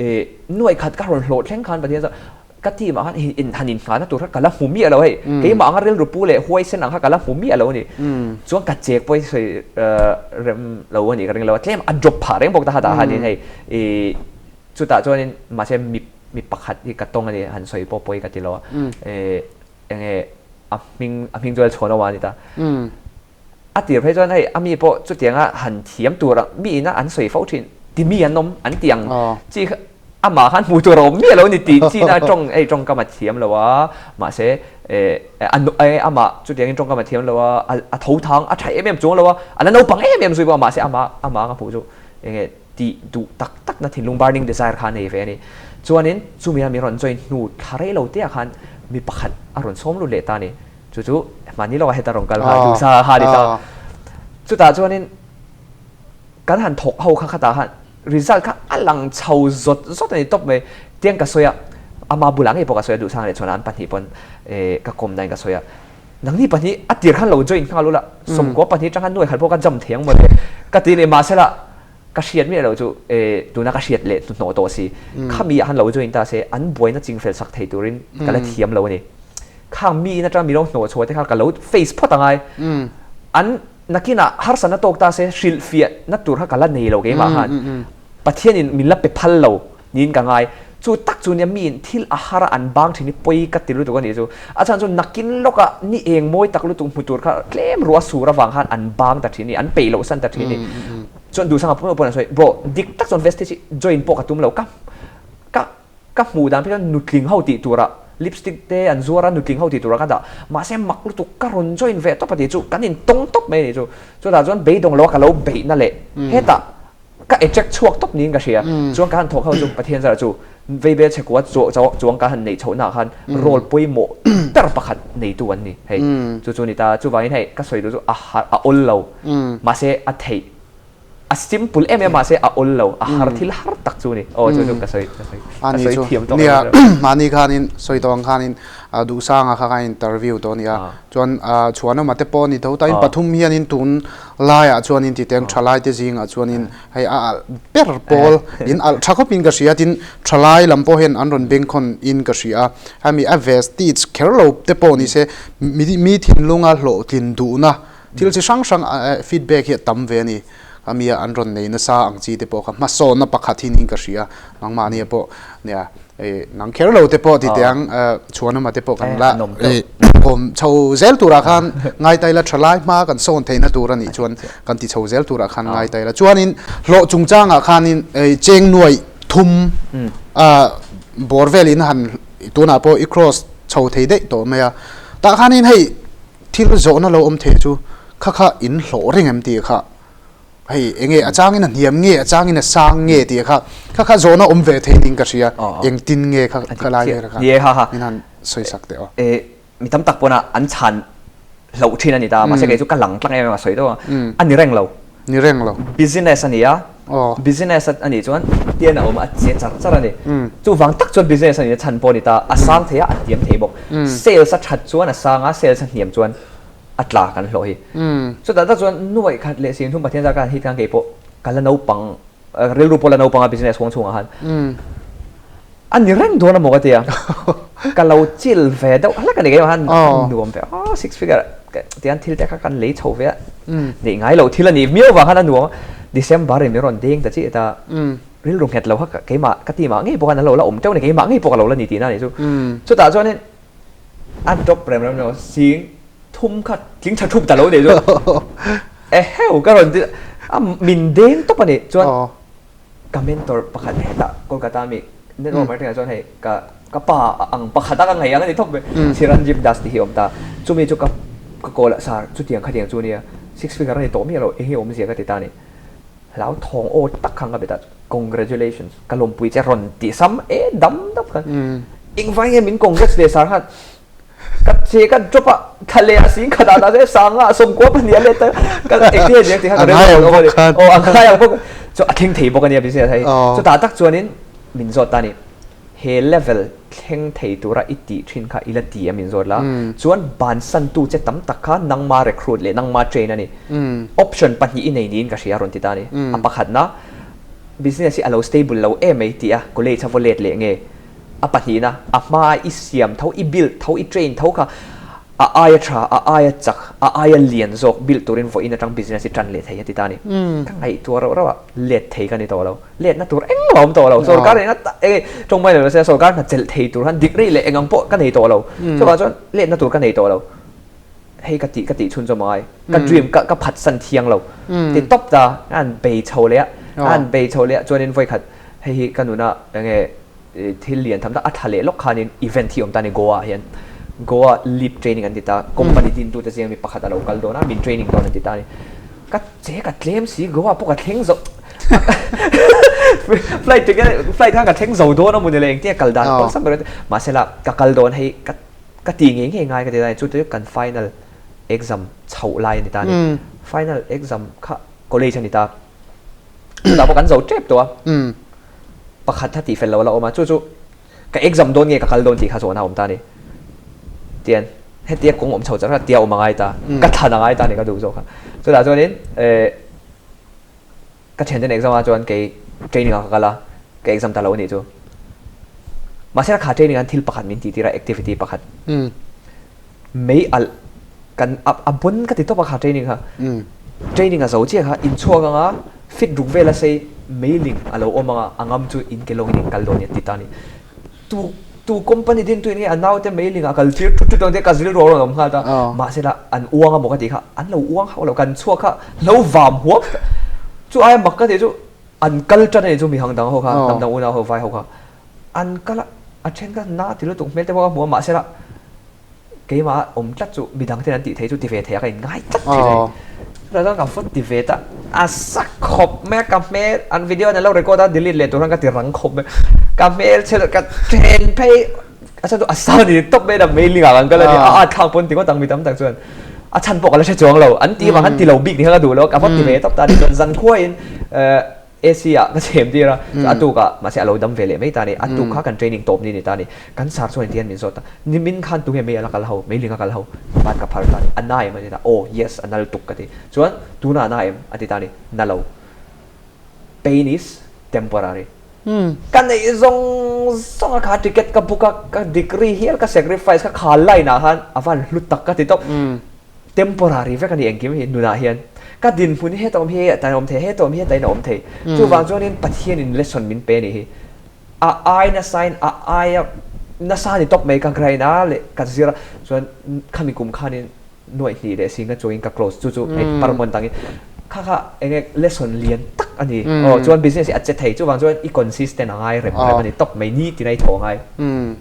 ih nuaih khat ka rawn hlawh thleng khan Pathian chuan ka team ah khan in han inngahna tur kha ka la hmu miah lo hei. Keimah anga rilru pu leh huaisen ang kha ka la hmu miah lo a ni. Chuan ka chek pawh hi sawi rem lo a nih ka ring lo a, tlem a drop phah reng bawk ta khatah khanin hei ih chutah chuanin mahse mi Mi pakhat hi ka tawng a ni, han sawi pawh pawi ka ti lo a. Eh, eng nge a hming, a hming chu Lalchhuan Awma a ni ta. A tir phei chuan hei a mi pawh chutianga han thiam tur ang, mi ina an sawi fo thin, ti mi an awm an ti ang chi kha amah khan hmuh tur a awm miah lo a ni tih chin a tawng, hei tawngkam a thiam lo a, mahse eh a amah chutiangin tawngkam a thiam lo a, a tho thang a tha em em chuang lo a, a la naupang em em zui bawk a, mahse amah amah anga hmuh chu eng nge tih duh tak tak na thinlung burning desire kha a nei ve a ni. Chuanin chumi a min rawn join hnu thla rei lo teah khan mi pakhat a rawn sawm lut leh ta a ni. Chu chu mahni lawkah heta rawn kal kha duhsa kha a ni ta. Chutah chuanin Kan han thawk ho kha khatah khan result kha a lang chho zawt zawt a ni tawp mai. Tiang ka sawi a, ama bulah ngei pawh ka sawi a, Duhsanga leh Chhuana an pahnih pawn ka kawm nain ka sawi a, nangni pahnih a tir khan lo join nghal ula, 90 atang khan nuai khat pawh ka jump thei ang mawle ka ti a ni. Mahsela ka hriat miah loh chu tuna ka hriat leh hnuhnawh tawh si, khami ah khan lo join ta se an buaina chingfel sak thei turin ka la thiam lo a ni. Khang mi in atanga mi lo hnawh chhuah te kha ka lo face phawt angai. An Nakinah harsatna tawk ta se hrilhfiahna tur kha ka la nei lo keimah khan. Pathianin min la pe phal lo niin ka ngai. Chu tak chu nia miin thil a har a an bang thin hi pawi ka ti lutuk a nih chu. A chhan chu nakin lawkah ni eng mawi tak lutuk hmu tur kha tlem ruah sur avang khan an bang ta thin a ni, an peih loh san ta thin a ni. Chuan Duhsanga pawh pawn a sawi, Bro, dik tak chuan Vestige hi join pawh ka tum lo, ka ka Ka hmuh dan phei chuan nutling ho tih turah lipstick te an zuar a, nutling ho tih turah ka dah. Mahse mak lutuk ka rawn join ve tawp a tih chu kan intawng tawp mai a nih chu. Chutah chuan beidawng loa ka lo beihna leh hetah ka attract chhuak tawp niin ka hria. Chuan ka han thawk ho chu Pathian zara chu Veibel chhekua chuang ka han neih chhohnaah khan role pawimawh ber pakhat neitu an ni hei. Chu chu a ni ta. Chuvangin hei ka sawi duh chu a har a awl lo. Mahse a theih. A simple em em mahse a awl lo, a har thil har tak chu a ni. Aw chu chu ka sawi ka sawi ka sawi thiam tawh Nia mahni khanin sawi tawh ang khanin Duhsanga kha kha interview tawh a ni a, chuan Chhuanawma te pawh a ni tho tain pathum hianin tun laiah chuanin ti teng thalai te zingah chuanin hei a alh ber pawl in alh tha khawpin ka hria tin thalai lam pawh hian an rawn bengkhawn in ka hria a, hemi a vestige kher lo te pawh ni se mi thinlunga hlawhtlin duhna Thil chi hrang hrang feedback hi a tam ve a ni. A mi a an rawn nei nasa ang chi te pawh kha hmasawnna pakhat hi niin ka hria. Nangmahnia pawh nia nang kher lo te pawh ti teh ang Chhuanawma te pawh kan la kawm chho zel turah khan ngai taila thalai hma kan sawn theihna tur a nih chuan kan ti chho zel turah khan ngai taila. Chuanin hlawh chungchangah khanin cheng nuaih thum bawr velin han tunah pawh i cross chho thei daih tawh mai a. Tah khanin hei Thil zawhna lo awm thei chu kha kha in hlawh reng em tih kha hei enge a changin a hniam nge a changin a sang nge tih kha kha kha zawhna awm ve thei ning ka hria engtin nge kha kha lai vel kha min han sawi sak teh aw. Mi tam tak pawna an chhan hlauh thin a ni ta mahse kei chu ka lang tlang em em a sawi deuh a a ni reng lo. Ni reng lo. Business a ni a, business a nih chuan tian a awm a, a che char char a ni. Chuvang tak chuan business a nih na chhan pawh a ni ta, a sang thei a, a hniam thei bawk. Sales a that chuan a sang a, sales a hniam chuan a tla kan hlawh hi. Chutah tak chuan nuaih khat leh sin thum Pathian zar khan hit khan kei pawh ka la naupang, rilru pawh la naupang a business huang chhungah khan. A ni reng dawn a maw ka ti a, ka lo chill ve deuh hlek a ni keimah khan a nuam ve a, six figure tihian thil te kha kan lei chho ve a, neih ngai loh thil a nih miau vang khan a nuam a, December in min rawn deng ta chiah ta, rilru nghet lo kha keimah ka team ah ngei pawh khan an lo la awm teuh a ni, keimah ngei pawh ka lo la ni tihna a nih chu, chutah chuanin a drop rem rem lo sing thum kha tling tha thup ta lo a nih chu, eheu ka rawn ti a, min deng tawp a ni chuan. Ka mentor pakhat hetah Kolkata mi network marketing ah chuan hei ka ka pa ang pakhat a ka ngaih ang a ni thawk mai Chiranjeev Das tih hi a awm ta. Chumi chu ka ka call a sir chutiang khatiang chu nia six figure a ni tawh miah lo eng nge awmzia ka ti ta a ni. Hlau thawng aw tak khan ka be ta congratulations ka lawmpui che rawn ti sam e dam dap khan engvai nge min congrats le sir khan Ka che ka drop a, thla leh a sing khat ah ta se sanga sawmkua pahnih a let ta ka engtin nge niang tih kha ka rel lo a ni. Aw a ngai ang bawk chu a thleng thei bawk a nia business hei. Chutah tak chuanin min zawt ta a ni. He level thleng thei tura i tih thin kha i la ti a min zawt la. Chuan bansantu che tam tak kha nangma recruit leh nangma train a ni. Option pahnih i nei niin ka hria a rawn ti ta a ni. A pakhatna business hi a lo stable lo em mai tih a college a vaw let leh nge. A pahnihna, a hmaa i siam tho, i build tho, i train tho kha a aia tha, a aia chak, a aia lian zawk build turin vawiin atang business i tan leh thei a ti ta a ni. Ka ngaihtuah rauh rauh a, let thei ka ni tawh lo. Letna tur engmah a awm tawh lo. Sorkar eng a eng tawng mai lo se sorkar hna chelh thei tur khan degree leh eng ang pawh ka nei tawh lo. Chuvang chuan letna tur ka nei tawh lo. Hei ka tih ka tih chhunzawm angai. Ka dream ka ka phatsan thiang lo. Ti tawp ta, a han bei chho leh a, a han bei chho leh a chuanin vawikhat Hei hi ka nuna enge thil lian tham tak a tha leh lawk khanin event hi awm ta a ni Goa ah hian. Goa leap training an ti ta, company dintu te zinga mi pakhat a lo kal dawn a, min training dawn an ti ta a ni. Ka che ka tlem si Goa pawh ka thleng zo flight ticket flight khan ka thleng zo dawn a mawni le engtin nge kal dan awlsam ber mahsela ka kal dawn hei ka ka ti ngei ngei ngai ka ti ta a ni chu chu kan final exam chhoh lai a ni ta a ni. Final exam kha college a ni ta. Chutah pawh kan zo tep tawh a. Pakhat kha tihfel lo a la awm a, chu chu ka exam dawn nge ka kal dawn tih kha zawhna a awm ta a ni. Tian hetia kawng awm chho char kha tia awm a ngai ta, ka thlan a ngai ta a ni ka duh zawk kha. Chutah chuanin eh ka thianten exam ah chuan kei training ah ka kal a, ka exam ta lo a nih chu. Mahse kha training ah khan thil pakhat min tih tir a, activity pakhat. Mei alh kan a a bon ka ti tawp a kha training kha. Training a zo chiah kha inchhuak anga fit ruk vel a sei mailing a lo awm anga a ngam chu in ke lawngin in kal dawn nia ti ta a ni. Tu tu company din tuin nge a naute mailing ah kal tir thut thut ang te ka zil rual rawn awm nghal ta. Mahse la an uang a maw ka tih kha an lo uang hauh lo kan chhuak kha lo vam huam chu aia mak ka tih chu an kal tan a ni chu mihang dang ho kha hnam dang unau ho vai ho kha an kal a a then kha na ti lutuk hmel te pawh ka hmu a mahse la Keimah awm tlat chu midang ten an tih theih chu ti ve thei a ka inngai tlat thin a ni. Chutah chuan ka vawt ti ve ta a sak khawp mai a, ka hmel an video an lo record a delete leh tur khan ka ti rang khawp mai a, ka hmel chhe ka then phei a chhan chu a sa ni tawp mai a mailing ah kan kal a ni a at thlak pawn ti ngawt ang mi tam tak chuan a chhan pawh ka la hre chuang lo an tih vang an ti lo bik ni kha ka duh lo a ka vawt ti ve tawp ta a ni chuan zankhua in eh AC ah ka chhem tir a, a tuk ah mahse a lo dam ve leh mai ta a ni, a tuk kha kan training tawp ni a ni ta a ni, kan sar chuan engtin min zawt a, nimin khan tunge mei a la kal ho, meiling a kal ho, ban ka phar ta a ni, a na em a ti ta, aw yes a nal tuk ka ti, chuan tunah a na em a ti ta a ni, na lo, pain is temporary, ka neih zawng zawng a kha ticket ka book a, ka degree hial ka sacrifice ka khal line ah khan a van hlu tak ka ti tawp. Temporary vek a ni engkim hi nunah hian ka dinhmun hi heta awm hi heta in a awm thei, heta awm hi heta in a awm thei. Chuvang chuanin Pathianin lesson min pe a nih hi. A ai nasain a aia nasa ni tawp mai ka grind a leh ka zir a chuan khami kum khanin nuaih hnih leh singa chungin ka close chu chu hei per month angin kha kha enge lesson lian tak a ni. Aw chuan business hi a che thei chuvang chuan i consistent a ngai rem rem a ni tawp mai nitin a i thaw ngai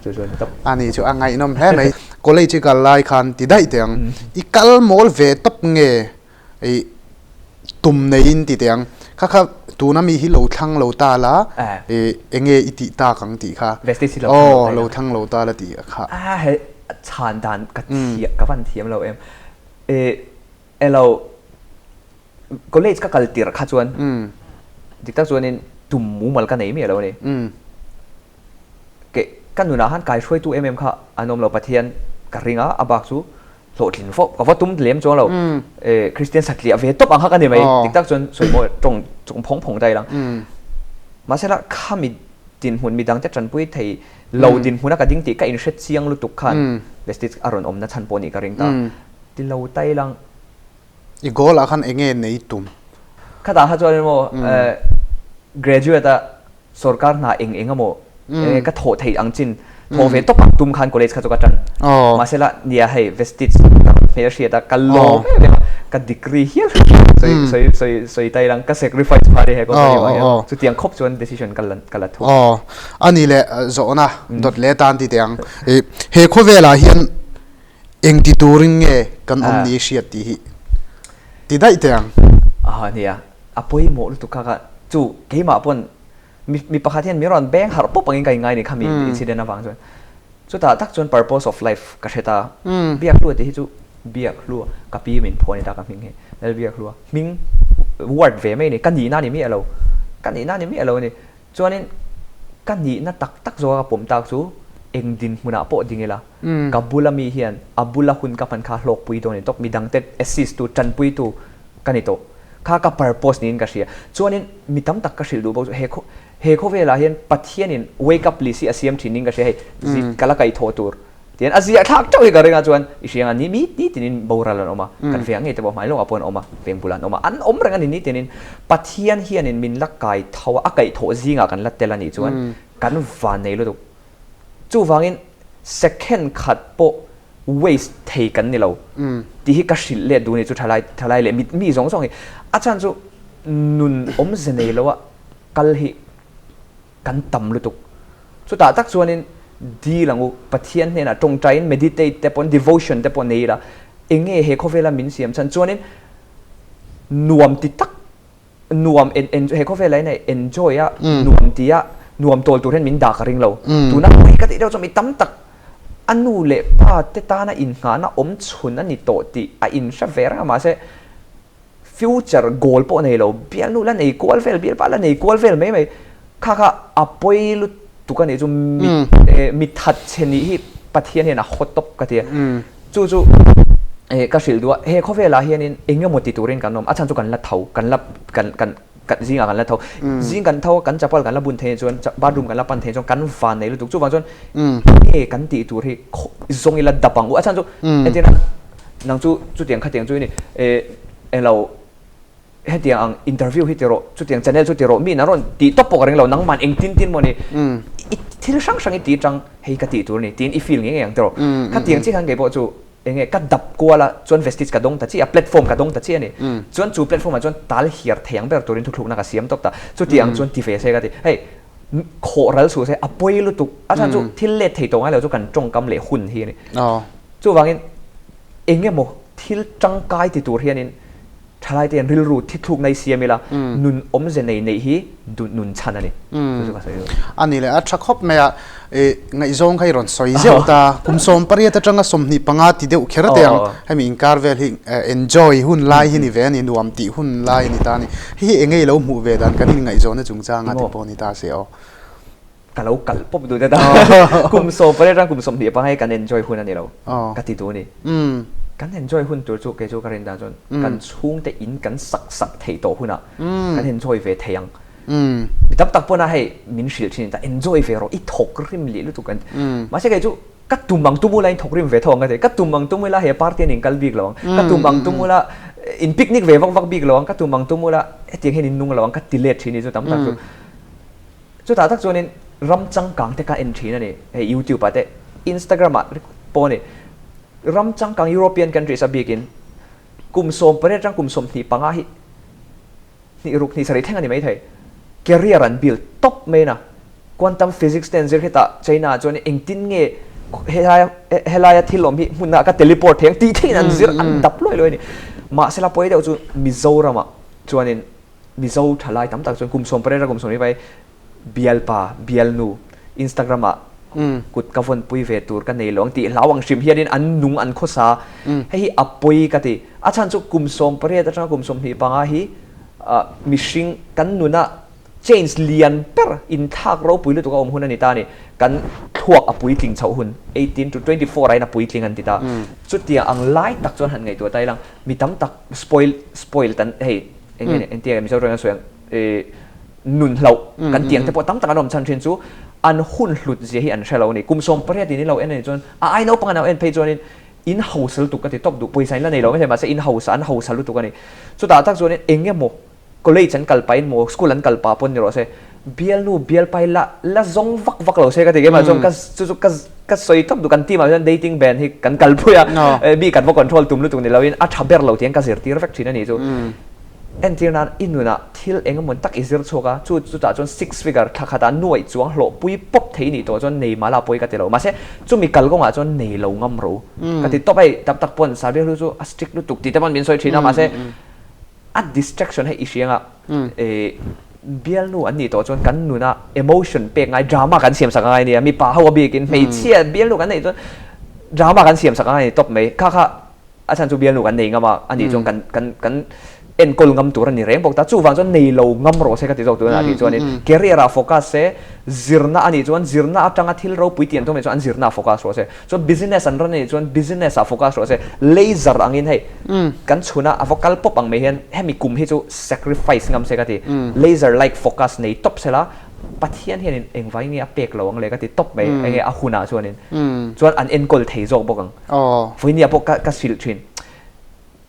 chu chu a ni tawp. A ni chu a ngaihnawm hle mai. College i kal lai khan ti daih teh ang, i kal mawl ve tawp nge i tum neiin ti teh ang, kha kha tuna mi hi lo thlang lo ta la i enge i tih tak ang tih kha, aw lo thlang lo ta la tih kha. A he chhan dan ka thiam ka van thiam lo em, e elo college ka kal tirh kha chuan dik tak chuanin tum mumal ka nei miah lo a ni. Ke ka nunah khan kai hruaitu em em kha an awm lo, Pathian ka ring a, a bak chu hlawhtlin fawh ka va tum lem chuang lo. Eh Kristian satliah ve tawp ang kha ka ni mai, dik tak chuan sawi mawi tawng chung phawng phawng ta ilang. Mahsela khami dinhmun midangte tanpui thei lo dinhmuna ka ding tih ka inhre chiang lutuk khan Vestige a rawn awmna chhan pawh nih ka ring ta. Ti lo ta ilang. I goal ah khan enge nei tum? Khatah kha chuan emaw graduate a Sorkar hna eng eng emaw ka thawh theih ang chin thawh ve tawp ang tum khan college kha chu ka tan. Mahse la nia hei Vestige ka rawn hmel hriat a, ka lawm em em a, ka degree hial sawi sawi sawi sawi ta ilang ka sacrifice phah a ni he company vang hian chutiang khawp chuan decision ka la ka la thung. Aw a ni leh zawhna dawt leh tan ti teh ang. He khawvelah hian engti turin nge kan awm ni hriat tih hi ti daih teh ang. Aw nia A pawimawh lutuk kha kha chu keimah pawn mi mi pakhat hian min rawn beng harh pawp angin ka inngai ni kha mi incident avang chuan. Chutah tak chuan purpose of life ka hre ta. Biakhlua tih hi chu Biakhlua ka pi min phuah a ni ta ka hming hi Lalbiakhlua hming word ve mai a ni ka nihna a ni miah lo ka nihna a ni miah lo a ni. Chuanin ka nihna tak tak zawka ka pawm tak chu eng dinhmunah pawh ding ila ka bula mi hian a bula hun ka hman kha hlawkpui dawn a ni tawp midangte assist tu tanpuitu ka ni tawh. Kha ka purpose niin ka hria. Chuanin mi tam tak ka hrilh duh bawk chu he khaw he khawvelah hian Pathianin wake up list hi a siam thin niin ka hria hei zi ka la kaihthawh tur tihian a ziah thlak teuh hi ka ring a chuan i hria anga ni mi nitinin boral an awm a kan veng ngei te pawh hmai lawngah pawh an awm a veng bulah an awm a an awm reng a ni nitinin Pathian hianin min la kai tho a a kaihthawh zingah kan la tel a nih chuan kan van nei lutuk. Chuvangin second khat pawh waste thei kan ni lo tih hi ka hrilh let duh a ni chu thalai thalai leh mi mi zawng zawng hi a chhan chu nun awmze nei lo a kal hi kan tam lutuk chutah tak chuanin dil ang u Pathian hnenah tawngtaiin meditate te pawh devotion te pawh nei ila eng nge he khawvela min siam chhan chuanin nuam ti tak nuam en en he khawvel ah hian enjoy a nuam ti a nuam tawl tur hian min dah ka ring lo tuna pawi ka tih deuh chuan mi tam tak a nu leh pa te tana innghahna awm chhun a ni tawh tih a inhre ve reng a mahse Future goal pawh nei lo, bialnu la nei kual vel, bialpa la nei kual vel mai mai. Kha kha a pawi lutuk a nih chu mi mi that che nih hi Pathian hian a haw tawp ka ti a. Chu chu ka hrilh duh a, he khawvelah hianin eng emaw ti turin kan awm, a chhan chu kan la tho, kan la kan kan kan zingah kan la tho. Zing kan tho a, kan chapal kan la bun thei chuan bathroom kan la pan thei chuan kan van nei lutuk. Chuvang chuan nge kan tih tur hi zawng ila dap ang u. A chhan chu entirna nang chu chutiang khatiang chu i ni englo hetiang ang interview hi ti rawh, chutiang channel chu ti rawh, mi in an rawn tih tawp pawh ka ring lo, nangman engtin tin maw ni i thil hrang hrang i tih atang hei ka tih tur a ni tiin i feel ngei ngei ang tiraw. Khatiang chiah khan keipawh chu enge ka dap kual a, chuan Vestige ka dawng ta chiah a, platform ka dawng ta chiah a ni. Chuan chu platform ah chuan tal hiar thei ang ber turin thuthlukna ka siam tawp ta. Chutiang chuan ti ve se ka ti, hei khawh ral suh se a pawi lutuk, a chhan chu thil let thei tawh ngai lo chu kan tawngkam leh hun hi a ni. Chuvangin eng emaw thil tangkai ti tur hianin thalaite hian rilru thithlukna i siam ila, nun awmze nei neih hi nun chhan a ni. Chu chu ka sawi duh. A ni leh, a tha khawp mai a, i ngaihzawng kha i rawn sawi zeuh ta, kum 18 atanga 25 ti deuh kher te ang, hemi inkar vel hi enjoy hun lai hi ni ve a ni, nuam tih hun lai a ni ta a ni. Hei hi enge i lo hmuh ve dan kan inngaihzawnna chungchanga te pawh ni ta se aw. Ka lo kal pawp duh ta kum 18 atang kum 25 hi kan enjoy hun a ni lo ka ti duh a ni. Kan enjoy hun tur chu kei chu ka rin dan chuan kan chhungte in kan sak sak theih tawh hunah kan enjoy ve thei ang. Mi tam tak pawn a hei min hrilh thin ta enjoy ve rawh i thawk rim leh lutuk an ti. Mahse kei chu ka tum ang tum ula in thawk rim ve tho ang ka ti. Ka tum ang tum ula he party an in kal bik lo ang. Ka tum ang tum ula in picnic ve vak vak bik lo ang. Ka tum ang tum ula hetiang hian in nung lo ang ka ti let thin ni chu tam tak chu. Chutah tak chuanin ram changkang te ka en thin a ni, hei YouTube ah te, Instagram ah pawh a ni. Ram changkang European countries a bikin kum 18 atang kum 25 hi hnih ruk hnih sarih thleng a ni maithei. Career an build tawp mai na. Quantum physics te an zir hetah China ah chuan engtin nge helaia helaia thil awm hi hmunah ka teleport thei ang tih theihin an zir an dap luai luai a ni. Mahsela pawi deuh chu Mizoramah chuanin Mizo thalai tam tak chuan kum 18 a kum 25 bialpa, bialnu Instagram ah kut ka vawn pui ve tur ka nei lo ang tih hlau ang hrim hianin an nung an khawsa. Hei hi a pawi ka ti. A chhan chu kum 18 atanga kum 25 hi mihring kan nuna change lian ber inthlak ropui lutuk a awm hun a ni ta a ni. Kan thluak a puitling chhoh hun 18 to 24 ah hian a puitling an ti ta. Chutiang ang lai tak chuan han ngaihtuah ta ilang mi tam tak spoil spoil tan hei eng nge engtia Mizo tawngin a sawi ang eh nun hlauh kan tiang te pawh tam tak an awm chhan thin chu an hun hlut zia hi an hre lo a ni. Kum 18 in ilo en a nih chuan a ai naupang an lo en phei chuanin in hausa lutuk ka ti tawp duh pawisa in la nei lo maithei mahse in hausa an hausa lutuk a ni. Chutah tak chuanin eng emaw College an kal pahin maw school an kal pah pawn ni rawh se, bialnu bialpai la la zawng vak vak lo se ka ti keimah chuan ka chu chu ka ka sawi tawp duh kan team ah hian dating band hi kan kalpui a mi kan va control tum lutuk ni loin a tha ber lo tiang ka zirtir vek thin a nih chu. Entir nan i nunah thil eng emaw tak i zir chhuak a chu chutah chuan six figure thla khatah nuaih chuang hlawh pui pawp thei nih tawh chuan nei mah la pawi ka ti lo mahse chumi kalkawngah chuan nei lo ngam ro ka ti tawp hei tam tak pawn Sabir hlu chu a strict lutuk tih te pawn min sawi thin a mahse A distraction hei i hria anga bialnu an nih tawh chuan kan nuna emotion pek ngai drama kan siam sak angai ania mipa ho a bikin hmeichhia bialnu kan neih chuan drama kan siam sak angai ani tawp mai kha kha a chhan chu bialnu kan nei ngam a anih chuan kan kan kan enkawl ngam tur a ni reng bawk ta chuvang chuan nei lo ngam rawh se ka ti zawk tunah tih chuanin career ah focus se zirna anih chuan zirna atanga thil ropui tih an tum anih chuan an zirna ah focus rawh se Chuan business an run anih chuan business ah focus rawh se. Laser angin hei kan chhuna a va kal pawp ang mai hian hemi kum hi chu sacrifice ngam se ka ti. Laser like focus nei tawp se la Pathian hianin engvai nge a pek lo ang le ka ti tawp mai enge a hunah chuanin chuan an enkawl thei zawk bawk ang. Vawinia pawh ka hrilh thin.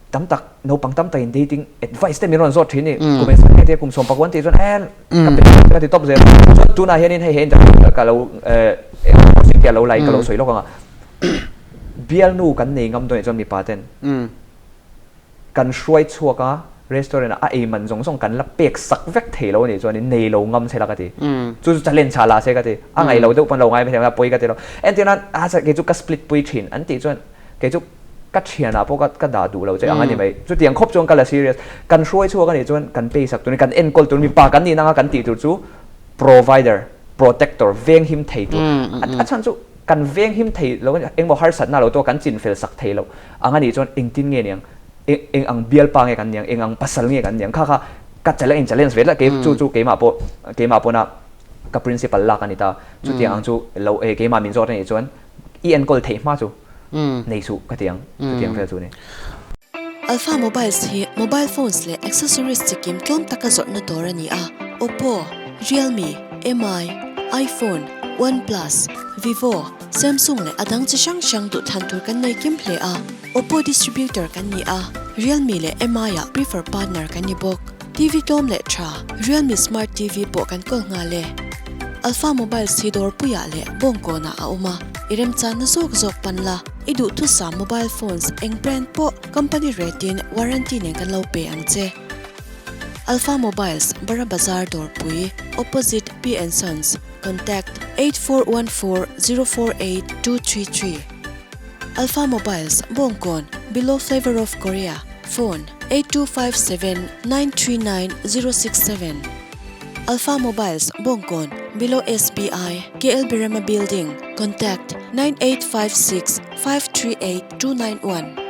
Tam tak naupang tam takin dating advice te min rawn zawt thin ni kum engzah nge tia kum 19 tih chuan eh ka pe ka ti tawp zel chuan tunah hianin hei he interview ka lo eh opportunity a lo la in ka lo sawi lawk ang a bialnu kan nei ngam dawn chuan mipa ten kan hruai chhuak a restaurant ah a ei man zawng zawng kan la pek sak vek thei lo a nih chuan in nei lo ngam se la ka ti chu chu challenge ah la se ka ti a ngaih lo deuh pawn lo ngai mai thei a pawi ka ti lo entir nan a kei chu ka split pui thin an tih chuan Kei chu ka thianah pawh ka ka dah duh lo che ang a ni mai. Chutiang khawp chuan ka la serious. Kan hruai chhuak a nih chuan kan pay sak tur ni, kan enkawl tur ni, mipa kan nihna anga kan tih tur chu provider, protector, venghim thei tur. A chhan chu kan venghim thei lo a ni, engmaw harsatna lo tawh kan chinfel sak thei lo ang a nih chuan engtin nge niang? Eng eng ang bialpa nge kan niang, eng ang pasal nge kan niang kha kha ka challenge in challenge ve tlat kei chu chu keimah pawh keimah pawna ka principal lak a ni ta. Chutiang ang chu lo eh keimah min zawt a nih chuan i enkawl theih hma chu nei suh ka ti ang chutiang vel chu a ni. Alpha Mobiles hi mobile phones leh accessories chikim tlawm taka zawrhna dawr a ni a, Oppo, Realme, Mi, iPhone, OnePlus, Vivo, Samsung leh a dang chi hrang hrang duhthlan tur kan nei kim hle a. Oppo distributor kan ni a, Realme leh Mi ah prefer partner kan ni bawk. TV tlawm leh tha, Realme Smart TV pawh kan kawl nghal e. Alpha Mobiles hi dawrpuiah leh bawngkawnah a awm a, i remchanna zawk zawk pan la, i duhthusam mobile phones eng brand pawh company rate in warranty nen kan lo pe ang che. Alpha Mobiles, Bara Bazar Dawrpui, opposite P and Sons, contact, 8414 048 233. Alpha Mobiles, Bawngkawn, below Flavor of Korea, phone, 8257 939 067. Alpha Mobiles, Bawngkawn, below SBI, KL Birema Building, contact, 9856 538 291.